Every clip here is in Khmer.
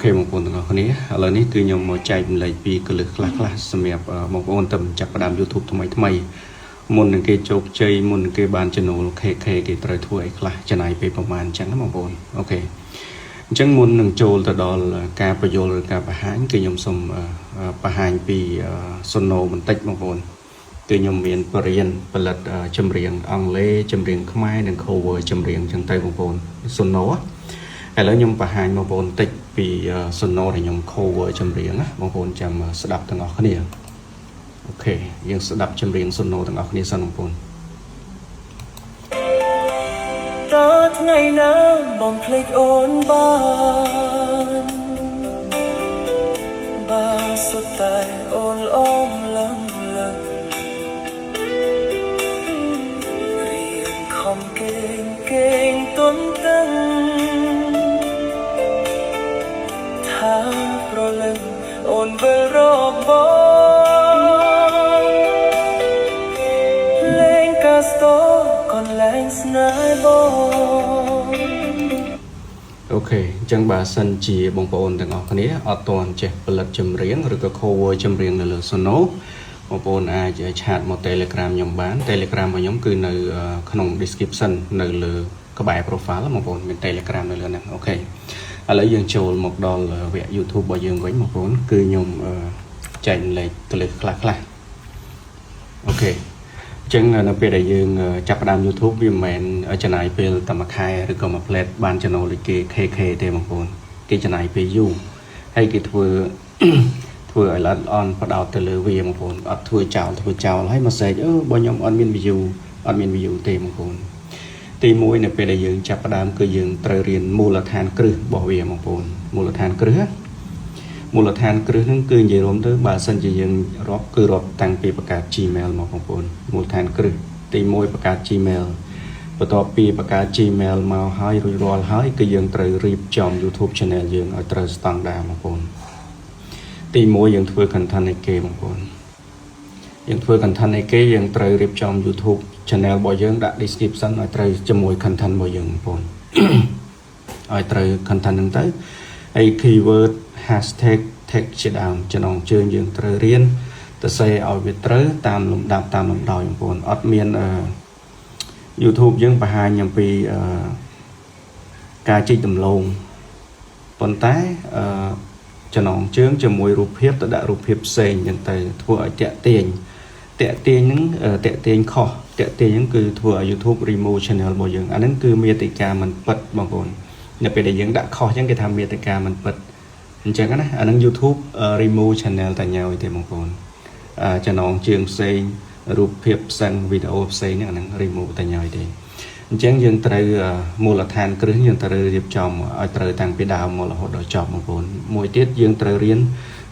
OK បងប្អូនទាំងអស់គ្នាឥឡូវនេះគឺខ្ញុំមកចែករំលែកពីគន្លឹះខ្លះៗសម្រាប់បងប្អូនទៅចាប់ផ្ដើម YouTube ថ្មីថ្មីមុននឹងគេជោគជ័យមុននឹងគេបានចំណូល KK គេត្រូវធ្វើអីខ្លះចំណាយពេលប្រហែលអញ្ចឹងណាបងប្អូន OK អញ្ចឹងមុននឹងចូលទៅដល់ការពន្យល់ឬការបង្ហាញគឺខ្ញុំសូមបង្ហាញពី Suno បន្តិចបងប្អូនគឺខ្ញុំមានបរិញ្ញាផលិតចម្រៀងអង់គ្លេសចម្រៀងខ្មែរនិង cover ចម្រៀងអញ្ចឹងទៅបងប្អូន Suno ឥឡូវខ្ញុំបង្ហាញបងប្អូនបន្តិចពី Suno ដែលខ្ញុំ cover ចម្រៀងណាបងប្អូនចាំស្ដាប់ទាំងអស់គ្នា OK យើងស្ដាប់ចម្រៀង Suno ទាំងអស់គ្នាសិនបងប្អូន តើថ្ងៃណាបងភ្លេចអូនបានបើសុទ្ធតែអូនល្អមលឹងលឹងរៀនខំគេងគេងទុនតឹងថាប្រលឹងអូនវិលរកបងលេងកាស្តកន្លែងស្នេហ៍បង OK អញ្ចឹងបើសិនជាបងប្អូនទាំងអស់គ្នាអត់ទាន់ចេះផលិតចម្រៀងឬក៏ cover ចម្រៀងនៅលើ Suno បងប្អូនអាច chat មក Telegram ខ្ញុំបាន Telegram របស់ខ្ញុំគឺនៅក្នុង description នៅលើក្បែរ profile បងប្អូនមាន Telegram នៅលើហ្នឹង OK ឥឡូវយើងចូលមកដល់វគ្គ YouTube របស់យើងវិញបងប្អូនគឺខ្ញុំចែករំលែកគន្លឹះខ្លះខ្លះ OK អញ្ចឹងនៅពេលដែលយើងចាប់ផ្ដើម YouTube វាមិនមែនចំណាយពេលតែមួយខែឬក៏មួយភ្លែតបានចំណូលដូចគេ KK ទេបងប្អូនគេចំណាយពេលយូរហើយគេធ្វើ ធ្វើឲ្យល្អិតល្អន់ផ្ដោតទៅលើវាបងប្អូនអត់ធ្វើចោលធ្វើចោលហើយមកស្រែកអឺបើខ្ញុំអត់មាន view អត់មាន view ទេបងប្អូនទី1នៅពេលដែលយើងចាប់ផ្ដើមគឺយើងត្រូវរៀនមូលដ្ឋានគ្រឹះរបស់វាបងប្អូនមូលដ្ឋានគ្រឹះណាមូលដ្ឋានគ្រឹះហ្នឹងគឺនិយាយរួមទៅបើសិនជាយើងរាប់គឺរាប់តាំងពីបង្កើត Gmail មកបងប្អូនមូលដ្ឋានគ្រឹះទី1បង្កើត Gmail បន្ទាប់ពីបង្កើត Gmail មកហើយរួចរាល់ហើយគឺយើងត្រូវរៀបចំ YouTube Channel យើងឲ្យត្រូវស្តង់ដារបងប្អូនទី1យើងធ្វើ content ឲ្យគេបងប្អូនយើងធ្វើ content ឲ្យគេយើងត្រូវរៀបចំ YouTube Channel របស់យើងដាក់ description ឲ្យត្រូវជាមួយ content របស់យើងបងប្អូន ឲ្យត្រូវ content ហ្នឹងទៅហើយ keyword hashtag tag ជាដើមចំណងជើងយើងត្រូវរៀនទៅសេឲ្យវាត្រូវតាមលំដាប់តាមលំដោយបងប្អូនអត់មានអឺ YouTube យើងបង្ហាញអំពីអឺការជីកដំឡូងប៉ុន្តែអឺចំណងជើងជាមួយរូបភាពទៅដាក់រូបភាពផ្សេងអញ្ចឹងទៅធ្វើឲ្យតាក់ទាញតាក់ទាញហ្នឹងតាក់ទាញខុសតាក់ទាញហ្នឹងគឺធ្វើឲ្យ YouTube remove channel របស់យើងអាហ្នឹងគឺមាតិកាមិនពិតបងប្អូននៅពេលដែលយើងដាក់ខុសអញ្ចឹងគេថាមាតិកាមិនពិតអញ្ចឹងណាអាហ្នឹង YouTube remove channel តែញ៉ាយទេបងប្អូនចំណងជើងផ្សេងរូបភាពផ្សេងវីដេអូផ្សេងហ្នឹងអាហ្នឹង remove តែញ៉ាយទេអញ្ចឹងយើងត្រូវមូលដ្ឋានគ្រឹះយើងត្រូវរៀបចំឲ្យត្រូវតាំងពីដើមមករហូតដល់ចប់បងប្អូនមួយទៀតយើងត្រូវរៀន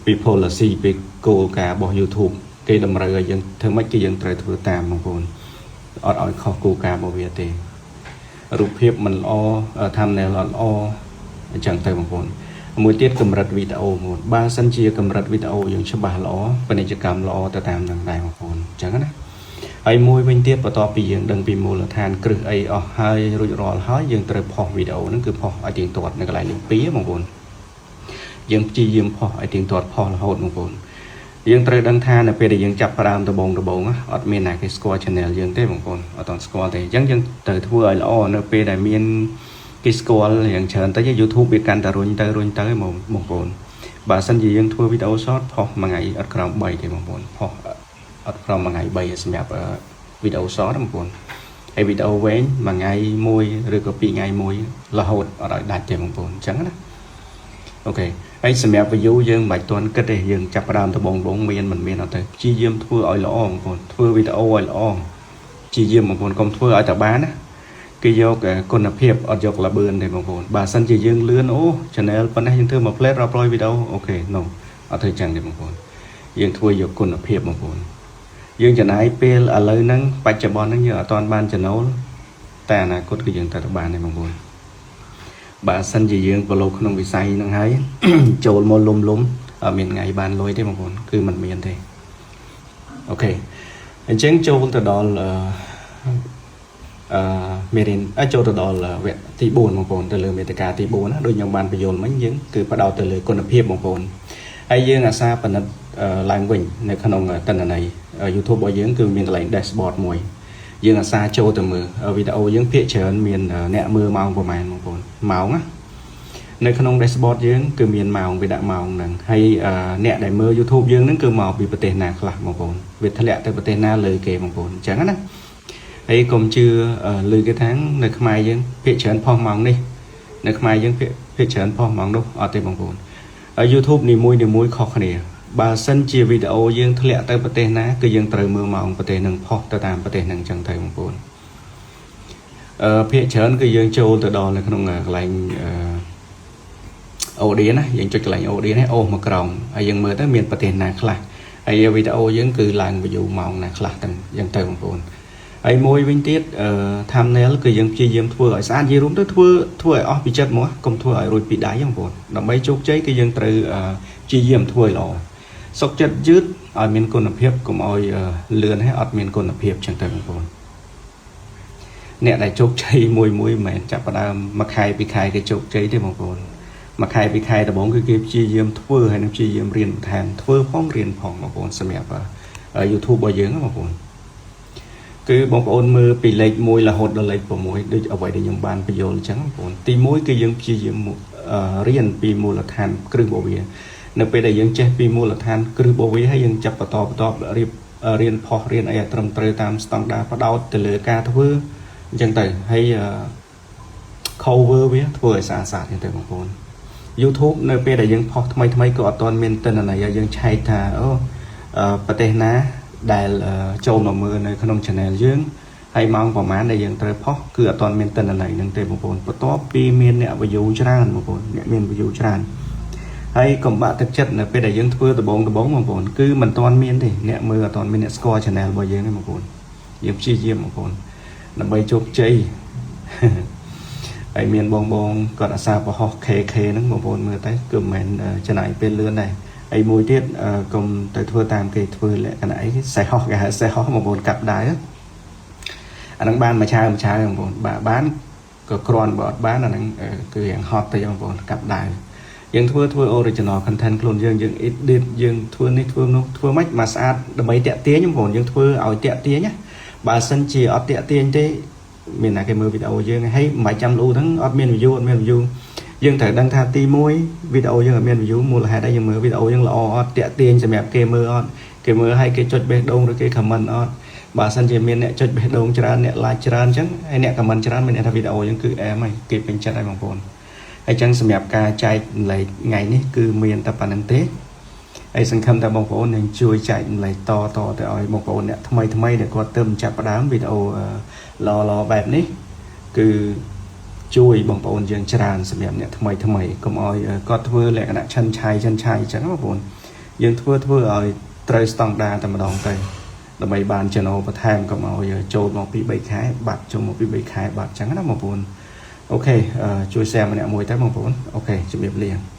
ពី policy ពីគោលការណ៍របស់ YouTube គេតម្រូវឲ្យយើងធ្វើម៉េចគឺយើងត្រូវធ្វើតាមបងប្អូនអត់ឲ្យខុសគោលការណ៍របស់វាទេរូបភាពមិនល្អ thumbnail អត់ល្អអញ្ចឹងទៅបងប្អូនមួយទៀតកម្រិតវីដេអូបងប្អូនបើសិនជាកម្រិតវីដេអូយើងច្បាស់ល្អពាណិជ្ជកម្មល្អទៅតាមនឹងដែរបងប្អូនអញ្ចឹងណាហើយមួយវិញទៀតបន្ទាប់ពីយើងដឹងពីមូលដ្ឋានគ្រឹះអីអស់ហើយរួចរាល់ហើយយើងត្រូវផុសវីដេអូហ្នឹងគឺផុសឲ្យទៀងទាត់នៅកន្លែងលេខ2បងប្អូនយើងព្យាយាមផុសឲ្យទៀងទាត់ផុសរហូតបងប្អូនយើងត្រូវដឹងថានៅពេលដែលយើងចាប់ផ្ដើមដំបូងដំបូងអត់មានណាគេស្គាល់ channel យើងទេបងប្អូនអត់ទាន់ស្គាល់ទេអញ្ចឹងយើងត្រូវធ្វើឲ្យល្អនៅពេលដែលមានគេស្គាល់យ៉ាងច្រើនទៅ YouTube វាកាន់តែរុញទៅរុញទៅបងបងប្អូនបើសិនជាយើងធ្វើវីដេអូ short ផុសមួយថ្ងៃអត់ក្រោម3ទេបងប្អូនផុសអត់ក្រោមមួយថ្ងៃ3សម្រាប់វីដេអូ short បងប្អូនហើយវីដេអូវែងមួយថ្ងៃមួយឬក៏ពីរថ្ងៃមួយរហូតអត់ឲ្យដាច់ទេបងប្អូនអញ្ចឹងណា OK ហើយសម្រាប់ view យើងមិនបាច់ទាន់គិតទេយើងចាប់ផ្ដើមដំបងបងមានមិនមានអត់ទេព្យាយាមធ្វើឲ្យល្អបងប្អូនធ្វើវីដេអូឲ្យល្អព្យាយាមបងប្អូនកុំធ្វើឲ្យតែបានណាគេយកគុណភាពអត់យកល្បឿនទេបងប្អូនបើសិនជាយើងលឿនអូ channel ប៉ុណ្ណេះយើងធ្វើមួយភ្លែតរាប់រយវីដេអូ OK no អត់ធ្វើចឹងទេបងប្អូនយើងធ្វើយកគុណភាពបងប្អូនយើងចំណាយពេលឥឡូវហ្នឹងបច្ចុប្បន្នហ្នឹងយើងអត់ទាន់បានចំណូលតែអនាគតគឺយើងត្រូវតែបានទេបងប្អូនបើសិនជាយើងប្រឡូកក្នុងវិស័យហ្នឹងហើយ ចូលមកលុំលុំអត់មានថ្ងៃបានលុយទេបងប្អូនគឺมันមានទេ OK អញ្ចឹងចូលទៅដល់ មេរៀនចូលទៅដល់វគ្គទី4បងប្អូនទៅលើមេតិកាទី4ណាដូចខ្ញុំបានបញ្យល់មិញយើងគឺផ្ដោតទៅលើគុណភាពបងប្អូនហើយយើងអាសាពិនិត្យឡើងវិញនៅក្នុងតន្ន័យ YouTube របស់យើងគឺមានកន្លែង dashboard មួយយើងអាសាចូលទៅមើលវីដេអូយើងភាគច្រើនមានអ្នកមើលម៉ោងប្រហែលបងប្អូនម៉ោងណានៅក្នុង dashboard យើងគឺមានម៉ោងវាដាក់ម៉ោងហ្នឹងហើយអ្នកដែលមើល YouTube យើងហ្នឹងគឺមកពីប្រទេសណាខ្លះបងប្អូនវាធ្លាក់ទៅប្រទេសណាលើគេបងប្អូនអញ្ចឹងណាហើយកុំជឿលើគេថានៅខ្មែរយើងភាគច្រើនផុសម៉ោងនេះនៅខ្មែរយើងភាគភាគច្រើនផុសម៉ោងនោះអត់ទេបងប្អូន YouTube នីមួយនីមួយខុសគ្នាបើសិនជាវីដេអូយើងធ្លាក់ទៅប្រទេសណាគឺយើងត្រូវមើលម៉ោងប្រទេសនឹងផុសទៅតាមប្រទេសនឹងអញ្ចឹងទៅបងប្អូនភាគច្រើនគឺយើងចូលទៅដល់នៅក្នុងកន្លែងអឺ audience ណាយើងចុចកន្លែង audience នេះអូសមកក្រោមហើយយើងមើលទៅមានប្រទេសណាខ្លះហើយវីដេអូយើងគឺឡើង view ម៉ោងណាខ្លះទាំងអញ្ចឹងទៅបងប្អូនហើយមួយវិញទៀតអឺ thumbnail គឺយើងព្យាយាមធ្វើឲ្យស្អាតនិយាយរួមទៅធ្វើធ្វើឲ្យអស់ពីចិត្តមកកុំធ្វើឲ្យរួចពីដៃបងប្អូនដើម្បីជោគជ័យគឺយើងត្រូវព្យាយាមធ្វើឲ្យល្អសុកចិត្តយឺតឲ្យមានគុណភាពកុំឲ្យលឿនហើយអត់មានគុណភាពចឹងទៅបងប្អូនអ្នកដែលជោគជ័យមួយមួយមិនមែនចាប់ផ្ដើមមួយខែពីរខែគេជោគជ័យទេបងប្អូនមួយខែពីរខែដំបូងគឺគេព្យាយាមធ្វើហើយនឹងព្យាយាមរៀនបន្ថែមធ្វើផងរៀនផងបងប្អូនសម្រាប់ YouTube របស់យើងបងប្អូនគឺបងប្អូនមើលពីលេខ1រហូតដល់លេខ6ដូចអ្វីដែលខ្ញុំបានបញ្យល់អញ្ចឹងបងប្អូនទី1គឺយើងព្យាយាមរៀនពីមូលដ្ឋានគ្រឹះរបស់វានៅពេលដែលយើងចេះពីមូលដ្ឋានគ្រឹះរបស់វាហើយយើងចាប់បន្តបន្តរៀបរៀនផុសរៀនអីឲ្យត្រឹមត្រូវតាមស្តង់ដារផ្ដោតទៅលើការធ្វើអញ្ចឹងទៅហើយ cover វាធ្វើឲ្យស្អាតស្អាតអញ្ចឹងទៅបងប្អូន YouTube នៅពេលដែលយើងផុសថ្មីថ្មីក៏អត់ទាន់មានទិន្នន័យឲ្យយើងឆែកថាអូប្រទេសណាដែលចូលមកមើលនៅក្នុង channel យើងហើយម៉ោងប្រហែលដែលយើងត្រូវផុសគឺអត់ទាន់មានទិន្នន័យហ្នឹងទេបងប្អូនបន្ទាប់ពីមានអ្នក view ច្រើនបងប្អូនអ្នកមាន view ច្រើនហើយកុំបាក់ទឹកចិត្តនៅពេលដែលយើងធ្វើដំបងដំបងបងប្អូនគឺមិនទាន់មានទេអ្នកមើលអត់ទាន់មានអ្នកស្គាល់ channel របស់យើងទេបងប្អូនយើងព្យាយាមបងប្អូនដើម្បីជោគជ័យ ហើយមានបងបងគាត់អាសាប្រហោះ KK ហ្នឹងបងប្អូនមើលទៅគឺមិនមែនចំណាយពេលលឿនដែរហើយមួយទៀតកុំទៅធ្វើតាមគេធ្វើលក្ខណៈអីសេះហោះគេហៅសេះហោះបងប្អូនកាប់ដៅអាហ្នឹងបានមួយឆាវមួយឆាវបងប្អូនបាទបានក៏គ្រាន់បើអត់បានអាហ្នឹងគឺរៀងហត់ទៅបងប្អូនកាប់ដៅយើងធ្វើធ្វើ original content ខ្លួនយើងយើង edit យើងធ្វើនេះធ្វើនោះធ្វើម៉េចមកស្អាតដើម្បីតាក់ទាញបងប្អូនយើងធ្វើឲ្យតាក់ទាញណាបើសិនជាអត់តាក់ទាញទេមានណាគេមើលវីដេអូយើងហើយមិនបាច់ចាំលូហ្នឹងអត់មាន view អត់មាន view យើងត្រូវដឹងថាទី1វីដេអូយើងអត់មាន view មូលហេតុអីយើងមើលវីដេអូយើងល្អអត់តាក់ទាញសម្រាប់គេមើលអត់គេមើលឲ្យគេចុចបេះដូងឬគេ comment អត់បើសិនជាមានអ្នកចុចបេះដូងច្រើនអ្នក like ច្រើនអញ្ចឹងហើយអ្នក comment ច្រើនមានន័យថាវីដេអូយើងគឺអែមហើយគេពេញចិត្តហើយបងប្អូនហើយអញ្ចឹងសម្រាប់ការចែករំលែកថ្ងៃនេះគឺមានតែប៉ុណ្្នឹងទេហើយសង្ឃឹមថាបងប្អូននឹងជួយចែករំលែកតតទៅឲ្យបងប្អូនអ្នកថ្មីថ្មីដែលគាត់ទើបចាប់ផ្ដើមវីដេអូល្អល្អបែបនេះគឺជួយបងប្អូនយើងច្រើនសម្រាប់អ្នកថ្មីថ្មីកុំឲ្យគាត់ធ្វើលក្ខណៈឆិនឆៃឆិនឆៃអញ្ចឹងបងប្អូនយើងធ្វើធ្វើឲ្យត្រូវស្តង់ដារតែម្ដងទៅដើម្បីបាន channel បន្ថែមកុំឲ្យចូលមកពី3ខែបាត់ចូលមកពី3ខែបាត់អញ្ចឹងណាបងប្អូន OK ជួយ share ម្នាក់មួយទៅបងប្អូន OK ជំរាបលា។